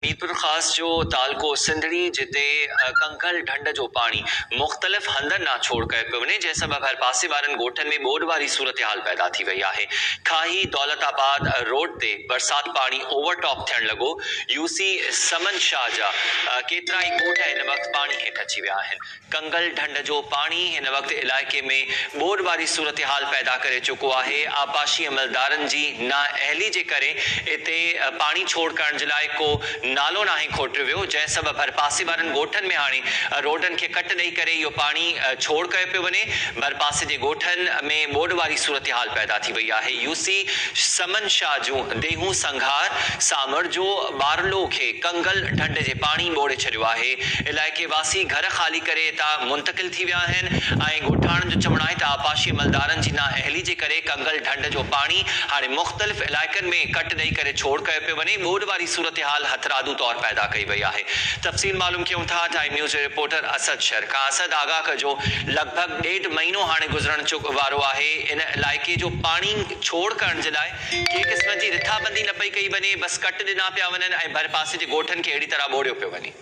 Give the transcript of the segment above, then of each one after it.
ميرپورخاص جو تعلقو سنڌڙي جتي ڪنگل ڍنڍ جو پاڻي مختلف هنڌن ڏانهن ڇوڙ ڪيو پيو وڃي جنهن سبب ڀرپاسي وارن ڳوٺن ۾ ٻوڏ واري صورتحال پيدا ٿي وئي آهي کاهي دولت آباد روڊ تي برسات پاڻي اوور ٽاپ ٿيڻ لڳو يو سي سمن شاهه جا ڪيترائي ڳوٺ هن وقت پاڻي هيٺ اچي ويا آهن. ڪنگل ڍنڍ جو پاڻي هن وقت علائقي ۾ ٻوڏ واري صورتحال پيدا ڪري چڪو آهي، آبپاشي عملدارن جي نااهلي جي ڪري اتي پاڻي ڇوڙ ڪرڻ جي لاء ڪو نالو ناهي کوٽيو ويو، جنهن سبب ڀرپاسي وارن ڳوٺن ۾ هاڻي روڊن کي ڪٽ ڏئي ڪري اهو پاڻي ڇوڙ ڪيو پيو وڃي، ڀرپاسي جي ڳوٺن ۾ ٻوڏ واري صورتحال پيدا ٿي وئي آهي، يو سي سمن شاهه جون ديهون سنگهار، سامرجو، ٻارلو کي ڪنگل ڍنڍ جي پاڻي ٻوڙي ڇڏيو آهي، علائقي واسي گهر خالي ڪري هتان منتقل ٿي ويا آهن ۽ ڳوٺاڻن جو چوڻ آهي ته آبپاشي عملدارن جي نااهلي جي ڪري ڪنگل ڍنڍ جو پاڻي هاڻي مختلف علائقن ۾ ڪٽ ڏئي ڪري ڇوڙ ڪيو پيو وڃي، ٻوڏ واري صورتحال هٿرادو طور پيدا ڪئي وئي آهي. تفصيل معلوم ڪيون ٿا ٽائيم نيوز جي رپورٽر اسد شر کان اسد آگاهه ڪجو لڳ ڀڳ ڏيڍ مهينو هاڻي گذرڻ وارو آهي ان علائقي جو پاڻي ڇوڙ ڪرڻ جي لاء ڪنهن قسم جي رٿابندي نه پئي ڪئي وڃي بس ڪٽ ڏنا پيا وڃن ۽ ڀرپاسي جي ڳوٺن کي اهڙي طرح ٻوڙيو پيو وڃي.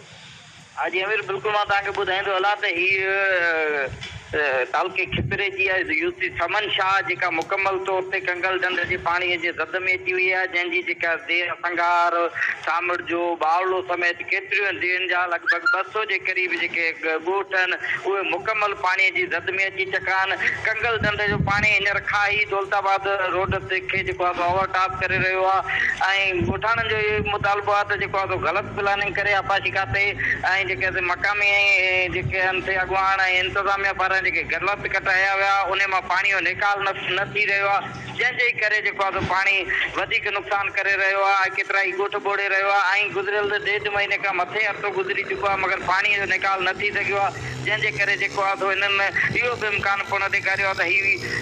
ها جي امير بلڪل مان توهان کي ٻڌائيندو هلان ته هي تعلقي کپري جي يو سي سمن شاهه جيڪا مڪمل طور تي ڪنگل ڍنڍ جي پاڻي جي زد ۾ اچي وئي آهي جنهن جي جيڪا ديهه سنگهار، سامڙجو، ٻاولو سميت ڪيتريون ديهن جا لڳ ڀڳ 200 جي قريب جيڪي ڳوٺ آهن اهي مڪمل پاڻي جي زد ۾ اچي چڪا آهن ڪنگل ڍنڍ جو پاڻي هينئر کاهي دولت آباد روڊ کي جيڪو آهي سو اوور ٽاپ ڪري رهيو آهي ۽ ڳوٺاڻن جو اهو مطالبو آهي ته جيڪو آهي سو غلط پلاننگ ڪري آبپاشي کاتي ۽ جيڪي اسين مقامي جيڪي آهن سي اڳواڻ ۽ انتظاميا پاران جيڪي غلط ڪٽ هنيا ويا انهي مان پاڻي جو نيڪال نه ٿي رهيو آهي جنهن جي ڪري جيڪو آهي سو پاڻي وڌيڪ نقصان ڪري رهيو آهي ۽ ڪيترائي ڳوٺ ٻوڙي رهيو آهي ۽ گذريل ڏيڍ مهيني کان مٿي عرصو گذري چڪو آهي مگر پاڻي جو نيڪال نه ٿي سگهيو آهي جنهن جي ڪري جيڪو آهي سو هنن اهو به امڪان پڻ ڏيکاريو آهي ته هي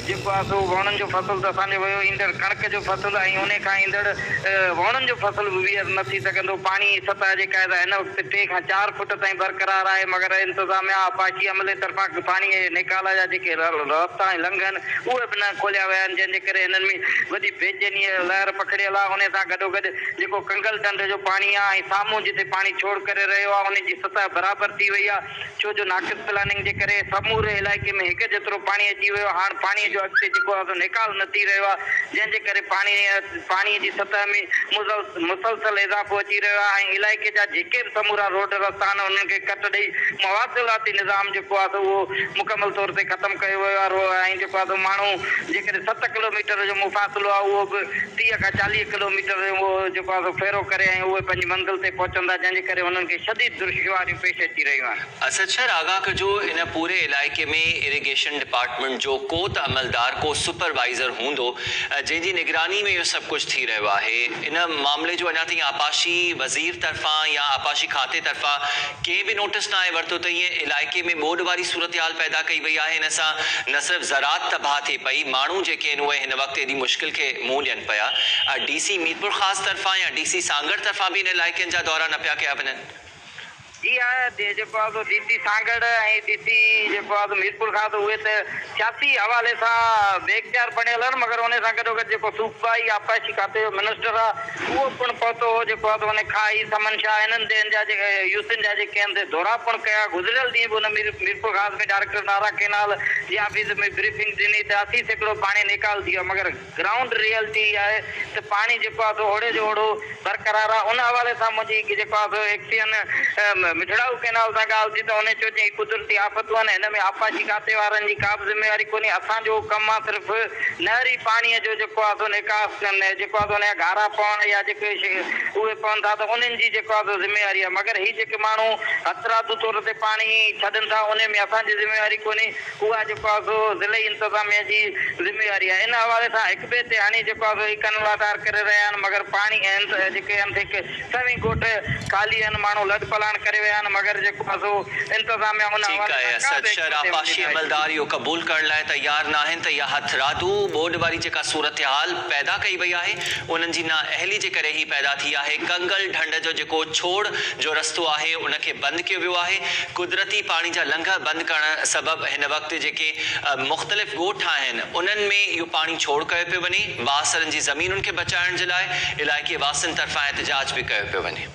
جيڪو آهي سو ووڻن جو فصل ته اسان جو ويو ايندڙ ڪڻڪ جو فصل ۽ انهي کان ايندڙ ووڻن جو فصل به ٻيهر نه ٿي سگهندو. پاڻي جي سطح جيڪا آهي سا هن وقت ٽي کان چار فوٽ تائين برقرار آهي مگر انتظاميا آبپاشي عملي طرفان پاڻي جي نيڪال جا جيڪي رستا ۽ لنگهه آهن اهي به نه کوليا ويا آهن جنهن جي ڪري هنن ۾ وڏي بيچينيء جو لهر پکڙيل آهي انهي سان گڏوگڏ جيڪو ڪنگل ڍنڍ جو پاڻي آهي ۽ سامهون جتي پاڻي ڇوڙ ڪري رهيو آهي انهي جي سطح برابر ٿي وئي آهي ڇو جو ناقص پلاننگ جي ڪري سموري علائقي ۾ هڪ جيترو پاڻي اچي ويو آهي، هاڻ پاڻي جو اڳتي جيڪو آهي سو نيڪال نه ٿي رهيو آهي، جنهن جي ڪري پاڻي پاڻي جي سطح ۾ مسلسل اضافو اچي رهيو آهي ۽ علائقي جا جيڪي به سمورا روڊ رستا آهن انهن کي ڪٽ ڏئي مواصلاتي نظام جيڪو آهي سو اهو مڪمل طور تي ختم ڪيو ويو آهي ۽ جيڪو آهي سو ماڻهو جيڪڏهن ست ڪلوميٽر جو مفاصلو آهي اهو به 30 کان 40 ڪلوميٽر اهو جيڪو آهي سو ڦيرو ڪري ۽ اهي پنهنجي منزل تي پهچن ٿا جنهن جي ڪري هنن کي شديد دشواريون پيش اچي رهيون آهن. اسد شھر آگاھ ڪجو ان پوري علائقي ۾ اريگيشن ڊپارٽمينٽ جو ڪو ته عملدار ڪو سپروائيزر هوندو جنهن جي نگراني ۾ اهو سڀ ڪجهه ٿي رهيو آهي ان معاملي جو اڃا تائين آبپاشي وزير طرفان يا آبپاشي کاتي طرفان ڪنهن به نوٽس ناهي ورتو ته ائين علائقي ۾ ٻوڏ واري صورتحال پيدا ڪئي وئي آهي ان سان نه صرف زراعت تباهه ٿئي پئي ماڻهو جيڪي آهن اهي هن وقت ايڏي مشڪل کي منهن ڏين پيا ڊي سي ميرپورخاص طرفان يا ڊي سي سانگهڙ طرفان به ان علائقن جا دورا نه پيا ڪيا وڃن. جي ها جيڪو آهي سو D C Sanghar ۽ D C جيڪو آهي سو ميرپورخاص اهي ته سياسي حوالي سان بي اختيار بڻيل آهن مگر انهي سان گڏوگڏ جيڪو صوبائي آبپاشي کاتي جو منسٽر آهي اهو پڻ پهتو هو جيڪو آهي سو انهي کاهي سمن شاهه انهن ديهن جا جيڪي يوسين جا جيڪي آهن سي دورا پڻ ڪيا گذريل ڏينهن به ان ميرپورخاص ۾ ڊائريڪٽر نارا ڪينال جي آفيس ۾ بريفنگ ڏني ته 80% پاڻي نيڪال ٿي ويو آهي مگر گرائونڊ ريئلٽي اها آهي ته پاڻي جيڪو آهي سو اوڙي جو اوڙو برقرار آهي ان حوالي سان منهنجي جيڪو آهي سو ايڪسيئن مٺڙائو ڪئنال سان ڳالهه ٿي ته انهي چيو جي هي قدرتي آفتون آهن هن ۾ آبپاشي کاتي وارن جي ڪا به ذميواري ڪونهي اسان جو ڪم آهي صرف نهري پاڻي جو جيڪو آهي سو نڪاس ڪرڻ جيڪو آهي سو ان جا گهارا پوڻ يا جيڪي اهي پون ٿا ته انهن جي جيڪو آهي سو ذميواري آهي مگر هي جيڪي ماڻهو هٿرادو طور تي پاڻي ڇڏن ٿا انهي ۾ اسان جي ذميواري ڪونهي اها جيڪو آهي سو ضلعي انتظاميه جي ذميواري آهي ان حوالي سان هڪ ٻئي تي هڻي جيڪو آهي سو هي ڪن لاٽار ڪري رهيا آهن مگر پاڻي جيڪي آهن سي سوين ڳوٺ خالي آهن ماڻهو لڏ پلاڻ ڪري ويا آهن مگر جيڪو آهي سو انتظاميه ان ٺيڪ حوالي آهي سان ڪا اسد به شھر حڪمت عملي آبپاشي ناهي. عملدار اهو قبول ڪرڻ لاء تيار ناهن ته اها هٿرادو ٻوڏ واري جيڪا صورتحال پيدا ڪئي وئي آهي انهن جي نااهلي جي ڪري هي پيدا ٿي آهي ڪنگل ڍنڍ جو جيڪو ڇوڙ جو رستو آهي ان کي بند ڪيو ويو آهي قدرتي پاڻي جا لنگهه بند ڪرڻ سبب هن وقت جيڪي مختلف ڳوٺ آهن انهن ۾ اهو پاڻي ڇوڙ ڪيو پيو وڃي بااثرن جي زمينن کي بچائڻ جي لاء علائقي واسين طرفان احتجاج به ڪيو پيو وڃي.